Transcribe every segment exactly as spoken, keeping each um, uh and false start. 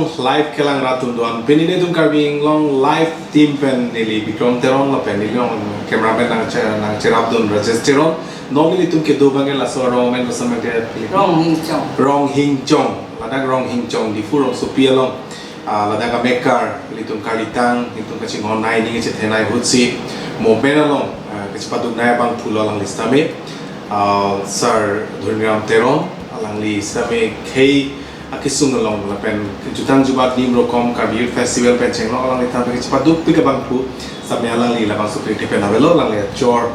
Live kelang rat atum do-an. Pini nelitum Karbi Anglong Live team pen neli Bikram Teron lapen neli along cameraman nangche-, nangcherapdun Rajesh Teron. Non nelitum kedo abangke laso arong amen kosonma ke Philip? Ronghingchong. Ronghingchong. Ladak Ronghingchong, Diphu rongsopi along. Ah, ladak amekar, ilitum karlitang, ilitum kachinghon nai, ning chethenei ahutsi, mo pen along, ah, kachepaduk nai abangphu lo alangli sitame, ah, Sir Dhoniram Teron, alangli sitame khei akesung along, lapen jutang jubat nim rokom Karbi Youth Festival pen chenglok alangli tame kachepadukpik abangphu, sitame alangli labangso pirthe pen avelo, alangli achor,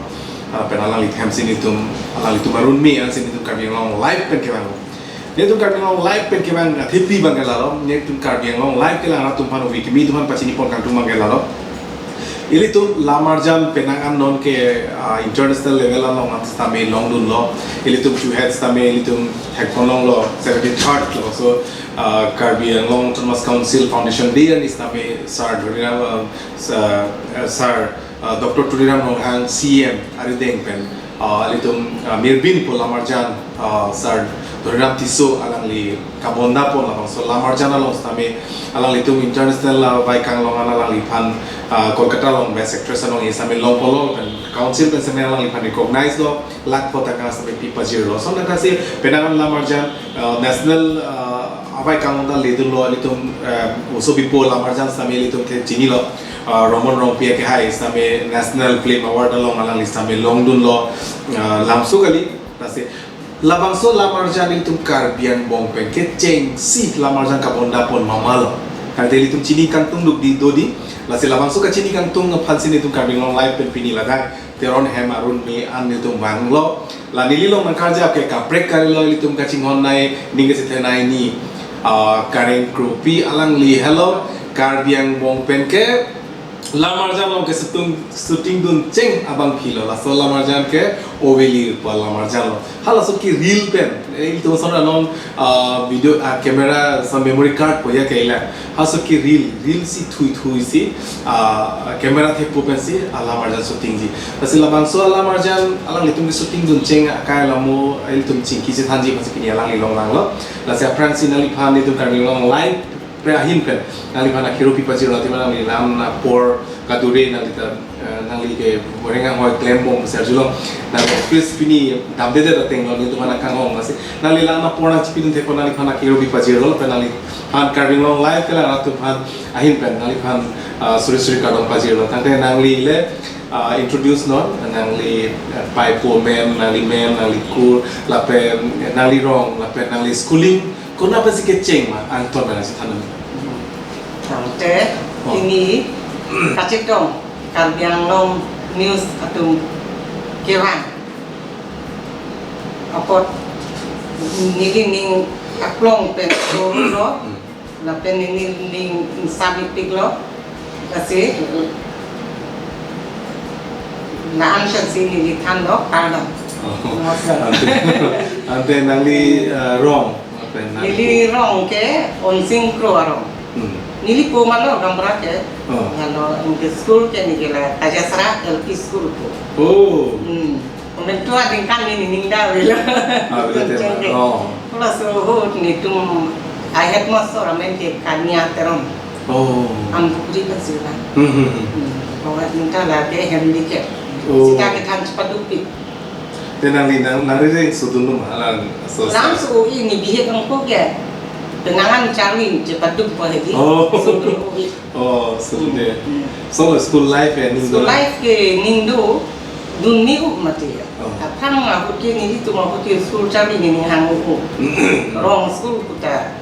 ah, pen alangli themsi nelitum, alanglitum arun me, ansi nelitum Karbi Anglong Live pen kevang. Nelitum Karbi Anglong Live pen kevang athepi abangke lalo, nelitum Karbi Anglong Live kelang rat atum aphan, ovi kimi atum aphan pachini pon kangtung abangke lalo. Ilitum lamarjan penang an non ke, ah, international level along an sitame longdunlo. Ilitum chuhet sitame ilitum thekponlonglo, seventy-third lo. So, ah, Karbi Anglong Autonomous Council Foundation Day an sitame Sir Dhoniram, ah, Sir, ah, Sir, ah, Doctor Tuliram Ronghang C M arideng pen, ah, ilitum, ah, mirbinpo lamarjan, ah, Sir Dhoniram Tisso alangli kabonda pon labangso lamarjan along sitame alanglitum international, ah, vaikang along an alangliphan, ah, Kolkata along best actress along sitame longponlo pen council pen sitame alangliphan recognize lo, lakh phongo taka sitame pi pajirlo. Lason ta si penang an lamarjan, ah, national, ah, avaikang along ta ledunlo, ilitum, ah, oso bipo lamarjan sitame ilitum the chinilo. Ah, Roman Rongpi akehai sitame National Film Award along alangli sitame longdunlo, ah, lamso kali. Lasi labangso lamarjan ilitum Karbi angbong pen kechengsi lamarjan kabonda pon ma ma lo. Kali ilitum chini kangtung duk di do di. Lasi labangso kachini kangtung aphansi nelitum Karbi Anglong Live pen pini ladak Teron hem arun me an nelitum vanglo. La neli along nangkarjap ke kaprek kalilo, ilitum kachinghon nai, ning kachethenei ni, ah, Kareng Kropi alangli helo, Karbi angbong pen ke lamarjan along ke shooting, shooting duncheng abangpi lo. Laso lamarjan ke Oveli pa lamarjan lo. Halaso ke reel pen, eh, ilitum ason ra non, ah, video, ah, camera sa memory card po ya ke ila. Halaso ke reel, reel si thui thui si, ah, camera thepo pensi, ah, lamarjan shootingji. Lasi labangso lamarjan alanglitum ke shooting duncheng akai lamo, ilitum chingki chethanji aphansi pini alangli along vanglo. Lasi aphrangsi nangliphan nelitum Karbi Anglong Live pen ahin pen nangliphan akero pi pajirlo, athema nangli lam apor kadure nangli ta, eh, nangli ke boreng anghoi klembom serjulo. Nangli actress pini damdedet ateng lo, nelitum aphan kanghong, lasi nangli lam apor nangchipidun thekpo, nangliphan akero pi pajirlo, pen nangliphan Karbi Anglong Live kelang rat atum aphan ahin pen nangliphan, ah, suri suri kardom pajirlo. Tangte nangli le, ah, introduce non, nangli, eh, paipo men, nangli men, nangli kur, lapen, eh, nangli rong, lapen nangli schooling, konat pensi kecheng ma, angton pensi than non. Tangte, Oh. Pini kachetong Karbi Anglong News atum kevang apot neli ning aklong pen lo, Hmm. lapen neli ning sami pik lo, lasi la-an pensi neli thanlo, kardom. Oh. Namaskar. Ante, ante nangli, eh, rong, apa, nangli Neli rong ke Onsing Kro arong. Hmm. Neli po ma lo gaonbura ke. Oh. Lalu English school ke neli la Kajasra L P school po. Oh. Hmm. Komentu ading kan neli ning davelo. Ah, betul, Onsing Kro. Oh. Laso ahut nelitum, I headmaster amen ke Kania Teron. Oh. Ampuri pensi la. Hmm, hmm, hmm. Hmm. Pokok minta la ke handicap. Oh. Sita kethan chepadukpik. Te nangli nang, nangli reng sodun ma alang so sa. Langsung ini bihek angko ke. Penang an charli chepaduk po hedi. Oh. Sodun uwi. Oh, sodun de. Hmm. So school life ya, ning School dolang. Life ke ning do, dun ni up mati ya. Oh. Aphrang ahut ke nelitum ahut ke school charli neli hang up. Rong school kuta.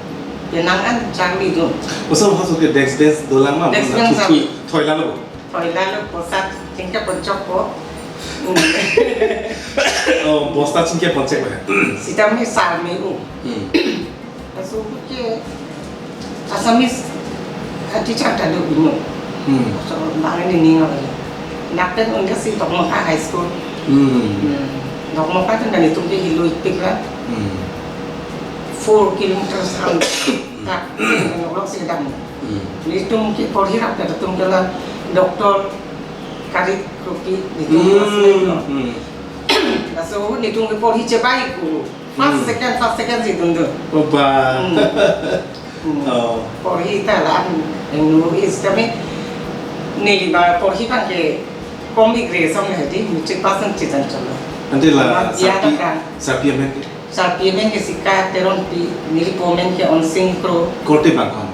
Penang an charli dun. Oh, so halaso ke desk bench dolang ma? Desk bench Thui, thui, thoi lalo. Thoi lalo, bosta chingki ponchok po. Hmm. Oh, bosta chingki ponchok po. Sitame sar me u. Hmm. Laso ahut ke Assamese, ah, teacher ta do bino. Hmm. So, bang ini ning apa ya? Lapen un ke si Dokmoka High School. Hmm. Hmm. Dokmoka tu nelitum ke hiloi pik la. Hmm. Four kilometers ang. Tak, nang lok si dam. Hmm. Nelitum ke porhi rap ke, nelitum ke la Doctor Karik Kropi, nelitum Hmm, classmate lo. Hmm. Laso nelitum ke porhi chebai ku. First, Hmm. second, first, second si dun dun. Opa. Hmm. Hmm. Oh. Porhi ta la-an ingnu-ik tame neli ba porhi abang ke kom-ik re song le di matric pass an chitan cholo. Ante la Ama dia sarpi, ta kan. Sarpi amen ke? Sarpi amen ke Sika Teronpi, neli po amen ke Onsing Kro. Korte bang ko-an?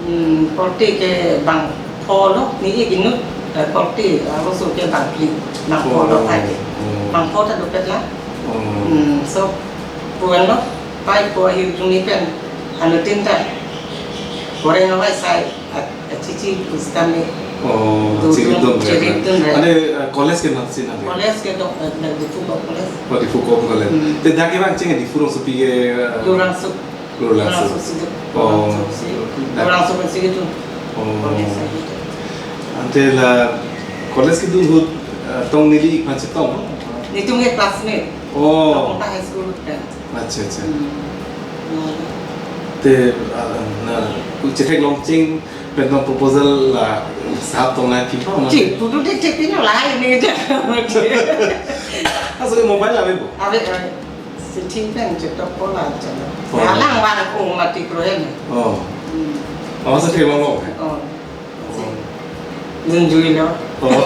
Hmm, korte ke bangpho lo, ne-ik inut, eh, korte, eh, arloso ke bangphli, bangpho lo. Oh, pai ke. Oh. Bangpho ta dopet la. Oh. Hmm, so, puan lo, pai po ahirjume pen, anuttin ta. Goreng lo vai sai, a, a chichi pusitame. Oh, dodun, chiridun re. Chiridun re. Ante, eh, college ke nat si nat? College ke dok, eh, na Diphu Govt College. Oh, Diphu Govt College. Hmm. Te dak ke bang cheng Diphu rongsopi ke, eh, Lurangso. Lurangso. Lurangso si do. Oh. Lurangso si. Dak. Lurangso pensi gitu. Oh. College si gitu. Ante la college kedun ahut, eh, tong neli-ik aphan chetong? Netum ke classmate. Oh. Tong ta high school kan. Acha, acha. Hmm. Te, ah, na, u chetheklong cheng pen tong proposal la sahap tong nangpi pa ma? Ching, putu thekthek pino lahai ne ja. Aso ke mobile ave bo? Ave, ave. Sithi pen chetok po la chalo. Oh. Alang vang ung mati kro hem. Oh. Hmm. Oh, so theklonglo. Oh. Dunjui lo. Oh.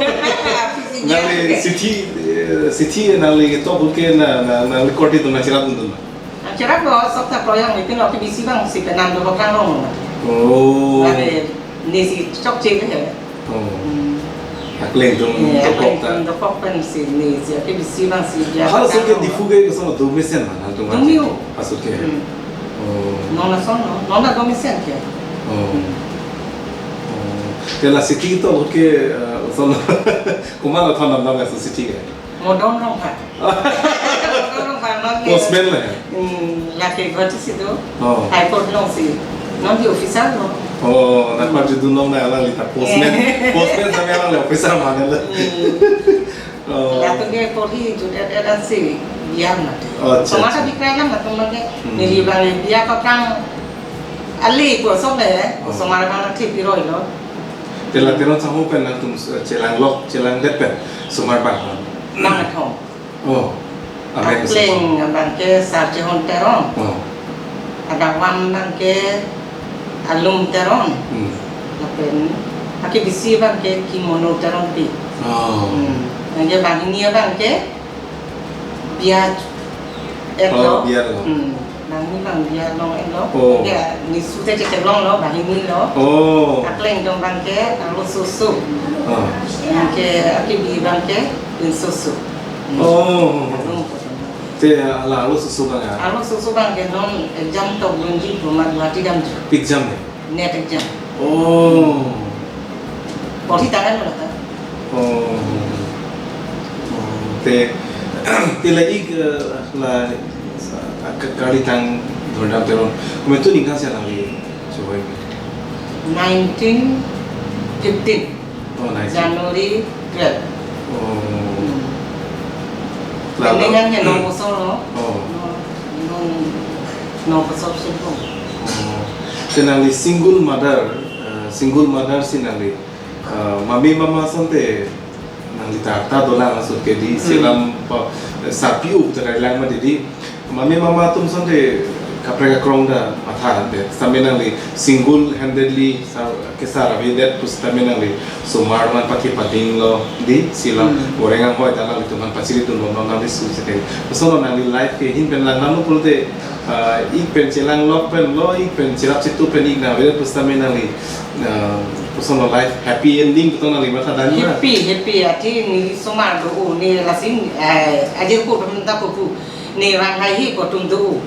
Nangli sithi, eh, sithi nangli ketok ahut ke na, na, nangli korte atum nangcherapdun ma? Nangcherap lo, sok ta kroyang, ipi lo ke bisi abang si penang do kang long. Oh. Lale ne si chokche ke he. Oh. Hmm. Akleng atum, eh, dokok akleng ta. Atum dokok pen si ne si ke bisi abang si dia. Halaso ke kang Diphu ke koson do mesen ma nangtum? Do me-o. Asut ke. Hmm. Oh. Non ason lo, non ta do mesen ke. Oh. Hmm. Oh. Te la sithi ketok ahut ke, eh, ason komat athon damdam laso sithi ke? Modon Rongphar. Modon Rongphar non ke. Postman le? Hmm, lake Guwahati si do. Oh. High Court along si. Non ke officer lo. Oh, nangpajudun long na alangli ta postman. Eh. Postman tame alangli officer mane le. Hmm. Oh. Latum ke porhi jut-et-et ansi biar mati. Oh, acha, acha. Osomar ta bikrai lang latum mati. Hmm. Neli abang biar paprang ali ko sok le, oh, osomar abang na thip piroi lo. Te la Teron sangho pen nangtum, eh, chelanglok, chelangdet pen osomar abang? Bang kethom. Oh. Amen. Akleng abang ke Sarchehon Teron. Oh. Adakvam abang ke Alum Teron. Hmm. Lapen akebisi abang ke Kimono Teronpi. Oh. Hmm. Anke banghini abang ke biar-et lo. Oh, biar lo. Hmm. Banghini abang biar long-et lo. Oh. Anke nisu te chetheklong lo, banghini lo. Oh. Akleng atum abang ke arloso oso. Oh. Anke akebi abang ke pinso oso. Hmm. Oh. Alum. Te, ah, la arloso oso abang ya? Arloso oso abang ke non exam tok dunji pu ma Guwahati damji. Pi exam ya? NET exam. Oh. Porhi tangan lo ta. Oh. Oh. Te, te la-ik, eh, la, ah, ka-, kali tang Dhorendram Teron. Komantu ningkan si nangli chobei? Nineteen fifteen. Oh, nice. January twelve. Oh. Hmm. Lalu? Ini kan ya, hmm, no kosong lo. Oh. No, no, no kosong sih, Bu. Oh. Te nangli single mother, eh, single mother si nangli, eh, mame mama asonte nangli ta, ta dolang asut ke di, hmm, selam pa, eh, sapi u ta kailang ma di di. Mame mama atum asonte kaprek akrong ta matha det. Sitame nangli single handedly sa, kesar avedet pusitame nangli osomar aphan pathe pading lo di, selam, hmm, goreng anghoi ta nanglitum aphan pachiridun bom lo nangli su sete. Lason lo nangli life ke ahin pen langdamlo pulote, ah, ik pen chelanglok pen lo, ik pen cherap chetu pen ik nang avedet pusitame nangli, ah, lason lo life happy ending pu tong nangli matha dan ma? Happy, happy, athe neli osomar do-o, ne lasi, eh, ajir ko pen ta ko pu. Ne vang haihi ko atum do.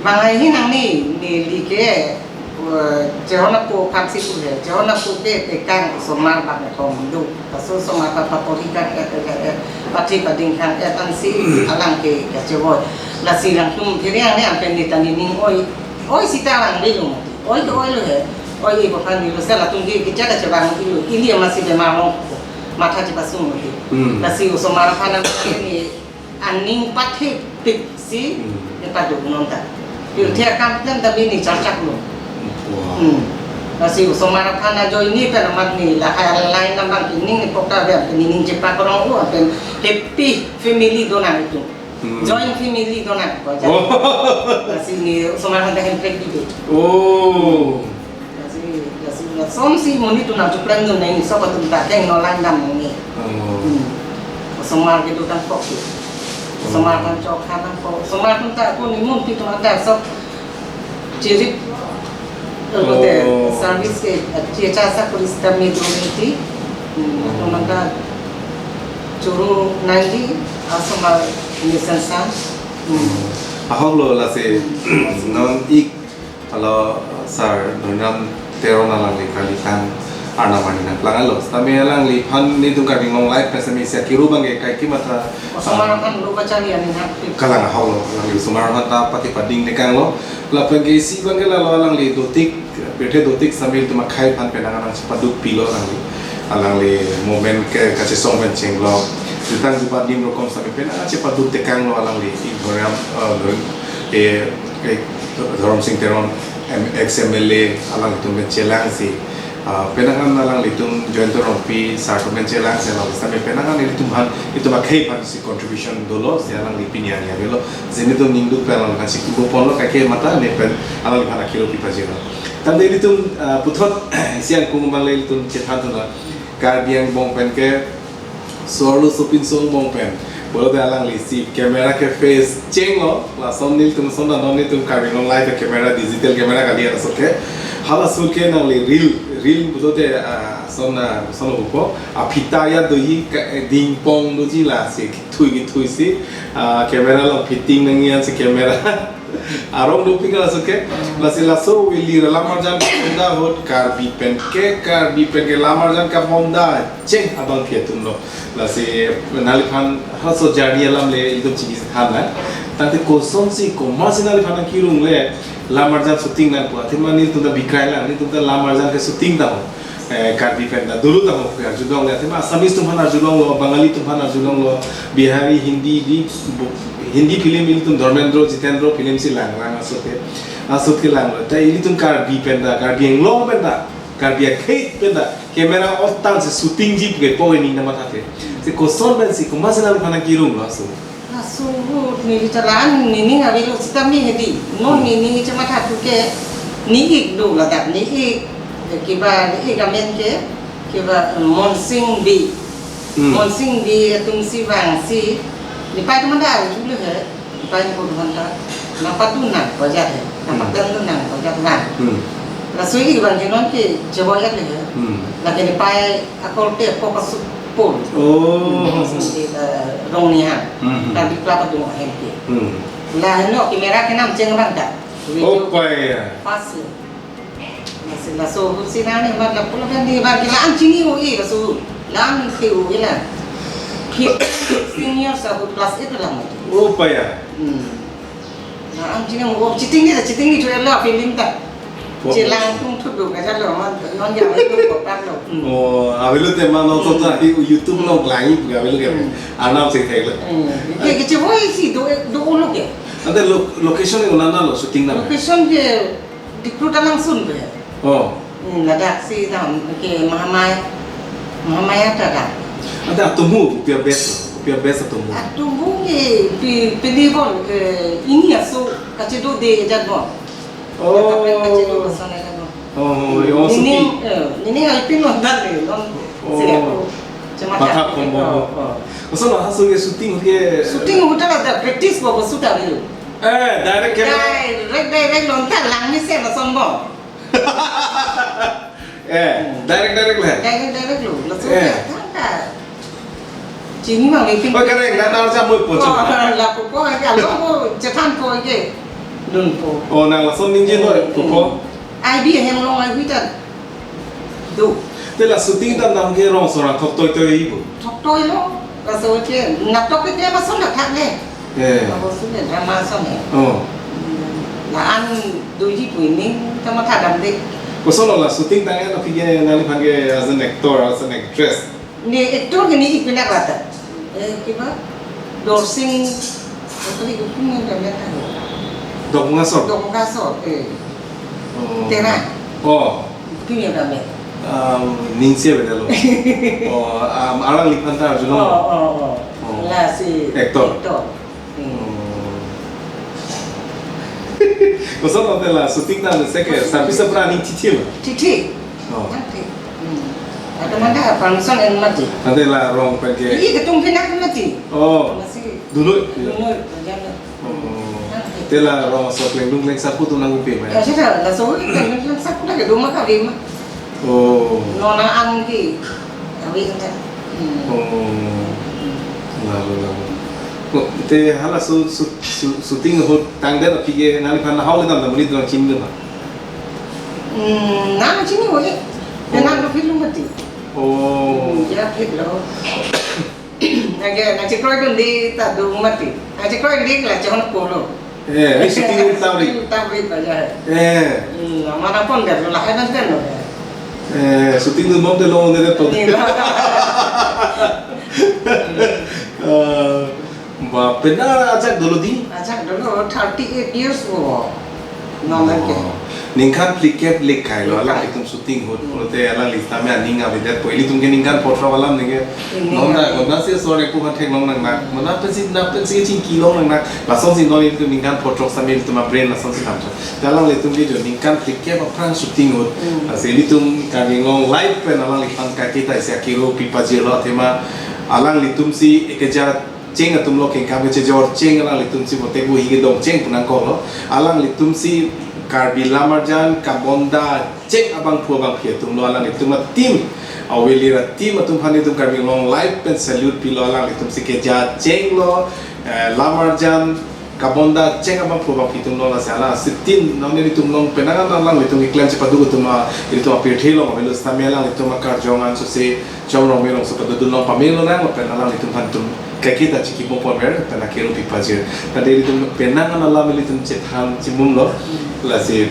Vang haihi nang ne, neli ke, eh, chehon apo aphan si pu he. Chehon apo ke tekang osomar bang kethom do. Laso osomar aphan paporhi kang-et, et, et, et. Pathe pading kang-et ansi alang ke kachevoi. Lasi alangtum pherang ne ampen ne ta nening oi. Oi sita alang le lo mati. Oi ke oi lo he. Oi-ik aphan neli lo seta latum ke kecha kachevang-ik lo. Ili amatsi bemar long ko. Matha chepasung mati. Hmm. Lasi osomar aphan nang ke ne aning pathepik si, hmm, ne paduk non ta. Pirthe akam klem ta bini charchak lo. Wow. Hmm. Lasi osomar aphan ajoine pen amat ne lahai alai nambang ke ning ne pok ta ave, pen ning chepakrong u, pen happy family do nanglitum. Joint family do nangkok ajat. Oh. Lasi ne osomar aphan ta hemprek dide. Oh. Lasi, lasi, lasonsi monit atum nangchoklem dun nangji, sok atum ta keng nolan dam nangji. Oh. Hmm. Osomar kedo tangkok ke. Osomar aphan chokha nangkok. Osomar atum ta ako ne monit atum ta sok chirip lote, oh, service ke, eh, checha sakuri sitame do niti. Hmm, oh, atum ta churu nangji, asomar ni sansan. Hmm. Ahok lo lasi, hmm, non ik alo sar Doniram Teron alangli kalitang arnam arni nangplang alo. Sitame alangliphan netum Karbi Anglong Live pen sitame isi akiru abang ke kaike matha, osomar aphan lo pachari ani hak. Kalang ahok lo, alangli osomar aphan ta pati pading tekang lo. Lapen ke isi abang ke lalo alangli dotik, pirthe dotik sitame itum akhei aphan penang nangchepaduk pilo alangli. Alangli movement ke kachesong pen chenglo. Jutang jubat nim rokom sitame penang nangchepaduk tekang lo alangli. Ik Doniram, eh, Dor-, eh, eh, Dhorom Sing Teron, M-, ex M L A, alanglitum pen chelangsi. Ah, penang an alanglitum Jayanta Rongpi sar atum pen chelangsi alang sitame penang an ilitum aphan, itum akhei aphan si contribution dolo, si alangli pini arni avelo. Si netum ningduk pen alangliphan si kibo ponlo, kaike matha ne pen alangliphan akiru pi pajirlo. Tangte ilitum, ah, puthot isi angkung abang le ilitum chethan thunang. Karbi angbong pen ke, so-arlo sopinso angbong pen pulote alangli si camera ke face chenglo, lason nelitum son non netum Karbi Anglong Live ke camera, digital camera kali, laso ke. Halaso ke nangli reel, reel pulote, ah, son, ah, son lo pupo. Aphita ya doji ka, eh, dingpong doji, lasi kethui kethui si, ah, camera along fitting nangji ansi camera arong dopik laso ke. Lasi laso aveli ra lamarjan kabomda ahut Karbi pen ke, Karbi pen ke lamarjan kabomda cheng abang ke atum lo. Lasi nangliphan halaso journey alam le itum chini than na. Tangte kosonsi komatsi nangliphan nangkirung le lamarjan shooting nangpo, athema netum ta bikrai lang, netum ta lamarjan ke shooting ta ho. Eh, Karbi pen ta dolo tangho pu arjulong le, athema Assamese atum aphan arjulong lo, Bangali atum aphan arjulong lo, Bihari, Hindi, di, bo-, Hindi film ilitum Dharmendra, Jitendra film si lang lang aso ke, aso ke lang lo. Ta ilitum Karbi pen ta, Karbi Anglong pen ta, Karbi akhei pen ta camera on tangsi shooting ji pu ke po ini nama thate. Si koson pensi komatsi nangliphan nangkirung lo aso. Laso ahut neli ta la-an nening avelo sitame hedi. Non, hmm, nening chematha thu ke, ne ik do ladak, ne ik, kiba ne ik amen ke, kiba, eh, Monsing Bey. Hmm. Monsing Bey atum si vangsi, nepei atum ta arjulong he, nepei atum ta, nangpadun nangpo ajat he, hmm, nangpadun nangpo ajat vang. Hmm. Laso ik vang ke non ke chevoi-et le he. Hmm. Lake nepei akorte po kasu pol. Oh. Hmm, si, eh, Rongni ha. Hmm. Karbi Club adung ahem ke. Hmm. La heno camera kenam cheng abang ta. Video. Oh, pei ya. Pas ya. Laso, laso ahut si nani mat la pulo kan di bar ke la-an chini o i laso. La-an si o i la. Ki senior sa ahut class eight la mo. Oh, pei ya. Hmm. La-an chini o, cheating ni, cheating ni chua la film ta. Chelang tung thut do ka jalo, man non ya itu ko pa lo. Hmm. Oh, avelo te man non to ta, hmm, hi YouTube lo lang i ga avelo ke. Hmm. Arnam si thek lo. Hmm. Ke, ke chevoi si do, do ulo ke. Ante lo-, location ke unana lo shooting na? Location ke Dipru ta langsun ke. Oh. Hmm, ladak si tam ke Mahamaya, Mahamaya ta dak. Ante atum hu, kopi a-batch, kopi a-batch atum hu? Atum hu ke pi-, pini bon ke ini aso kachedo de ejat bon. Oh. Kaprek kachedo lason ejat bon. Oh, oh, oh, nening, shooting. Eh, nening alpin non dak de, non, oh, sila ko. Cuma matha dak, kombo. Oh, oh. Lason halaso ke shooting ke? Shooting hotel ada, practice bo, bo shoot ada lo. Eh, direct camera. Direct, direct, nonta langmesen lason bo. Eh, hmm, direct, direct le. Direct, direct lo. Laso, eh, ke thangta. Chini ma waiting. Oh, correct. Na, na, sa mo po, oh, sa. La po po, ke alo po, chethan po ke. Dun po. Oh, nang lason ningje lo, hmm, po po. Hmm. I B hem long I B ta. Do. Te la shooting ta nam ke rong sora thok toi toi bo. Thok toi lo. Laso ke natok ke dia masuk na thak ne. Eh. Abo su ne drama so ne. Oh. Hmm. La-an doji pu ini ta matha dam de. Koson lo la shooting tang ya, na phi ke nangliphan ke as an actor, as an actress. Ne actor ke ne ik pinak lata. Eh, kiba? Dorsing, apa ni, ipin yang kami tahu. Dok Mungasor? Dok Mungasor, eh. Oh. Tera. Oh. Ipin yang kami. Um, ningse beda lo. Oh, um, alangliphan ta arjulong. Oh, oh, oh. Oh. Lasi actor. Actor. Koson hotel la shooting ta seke service apran ni chichi ma. Chichi. Oh. Nanti. Hmm. Ada mana permission en mati. Nanti la rong pen ke. Iya, ketum pinak mati. Oh. Masih. Dulu. Dulu, jalan. Oh. Nanti. Te la rong so kleng dung kleng sapu tu nang upi ma. Ya sudah, la so kleng dung kleng sapu lagi duma kali ma. Oh. Nona angki. Awi kan. Hmm. Oh. Lalu, lalu. Oh, te hala su, su, su, shooting ahut tangdet aphi ke nangliphan hau le dam dam ni dong chim dun. Hmm, nang chini ho le. Te nang lo film mati. Oh. Hmm, ya film lo. Nang ke, nang chekroi dun di ta dung mati. Nang chekroi di la chon ko lo. Eh, ai shooting tawri. Shooting tawri baja hai. Eh. Hmm, amana pon der lo, lahai ban den lo. Eh, shooting dun bom te long de to. Ni la. Eh, ba pena ajak dolo di? Ajak dolo thirty eight years ko. Nonke. Oh. Ningkan phlikep lik kai lo, alanglitum shooting ahut. Hmm. Pulote alangli tame aning avedet po. Ilitum ke ningkan photrok alam neke. Ini non nang da, kona si sore pu kan theklong nang nak. Mana pensi, na pensi chingki long nang nak. Lason si non ilitum ningkan photrok sambil ilitum a-brain lason si thamtha. Alanglitum ke jo ningkan phlikep aphrang shooting ahut. Hmm. Lasi ilitum Karbi Anglong live pen alangliphan kaiketa isi akero pipajirlo athema alanglitum si ekeja cheng atum lo kengkam kechejor cheng alanglitum si bote bu hi kedong cheng pu nangkok lo. Alanglitum si Karbi Lamarjan Kabonda cheng abangphu abangphi atum lo, alanglitum a-team, awelir a-team atum aphan itum Karbi Anglong live pen salute pilo, alanglitum si keja cheng lo, eh, Lamarjan Kabonda cheng abangphu abangphi atum lo, lasi alangli si team non ilitum long penang an alanglitum keklem chepaduk atum a, ilitum apirthe long avelo sitame alanglitum akarjong an sose Chong Rongmei along so padodun long pamelo nang lapen alanglitum aphan itum kaiketa chiki pon ponver pen akero pipajir. Tade ilitum penang an alam ilitum chethan chimum lo. Lasi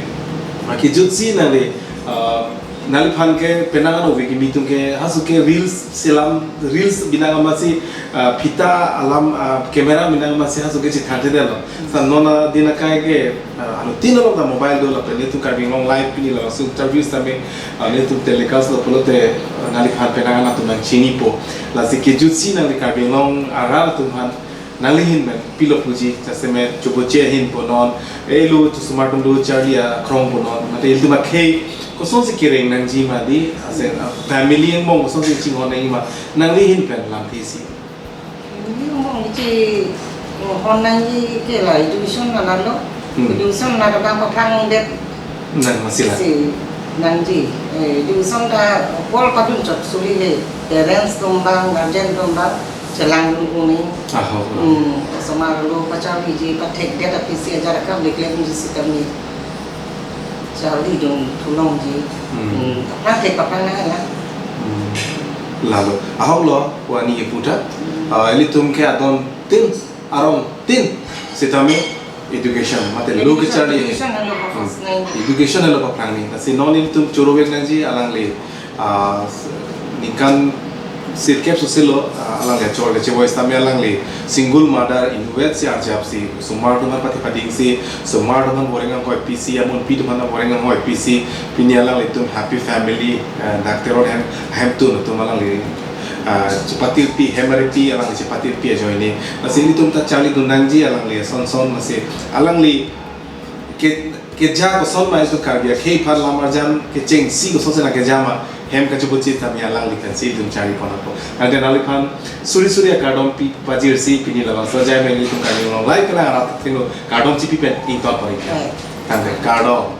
akejut si nangli, ah, nangliphan ke penang an ove kimi atum ke haso ke reels selam, reels binong amatsi, ah, phita alam, ah, camera binong amatsi haso ke chethanthe detlo. Sa non adin akai ke, ah, anuttin along ta mobile do lapen ilitum Karbi Anglong live pini labangso interview sitame, ah, ilitum telecast lo pulote, ah, nangliphan penang an atum nangchinipo. Lasi kejut si nangli Karbi Anglong arat atum aphan nangli ahin pen pilo puji, jasemet choboche ahin pu non, elo chosomar atum do charli akrong pu non, mate ilitum akhei kosonsi kereng nangji ma di, ase, ah, family angbong kosonsi chinghon nangji ma, nangli ahin pen lamthe isi. Ini mo ngi chi, oh, hon nangji ke la education la nalo. Hmm. Education la tabang paphang det. Nang masih la. Si nangji, eh, education ta pol padun chot suli le. Parents atum abang, guardian atum abang, chelangdun uni. Aho. Hmm, osomar lo pacharliji, pathekdet aphi si ajar akam declare ji sitame charlidun thu longji. Hmm. Hmm, aphrang thek aphrang nang la. Hmm. Lalo. Ahok lo, wani iputa. Hmm. Ah, ilitum ke adon tin, arong tin. Sitame education, mate lo kecharli. Education lo, hmm, first nang. Education lo paphrang ni. Lasi non ilitum choro vek nangji alangli, ah, ningkan sirkep soselo, ah, alangli achor kechevoi sitame alangli single mother inutvet si arjap si, osomar atum aphan pati pading si, osomar atum aphan boreng anghoi pisi, amonpi atum aphan boreng anghoi pisi, pini alanglitum happy family, eh, dak Terot hem, hemtun atum alangli, ah, chepatirpi, hem aripi alangli chepatirpi ajoine. Lasi ilitum ta charlidun nangji alangli ason son, lasi alangli ke, keja koson ma itum Karbi akhei aphan Lamarjan kechengsi kosonsi nangkeja ma, hem kachoboche tame alangli pensi itum charli pon apot. Tangte nangliphan suri suri akardom pipajirsi pini labangso ajai meli itum Karbi Anglong live kelang arat athengno kardom chipi pen ington pon ik. Right. Tangte kardom.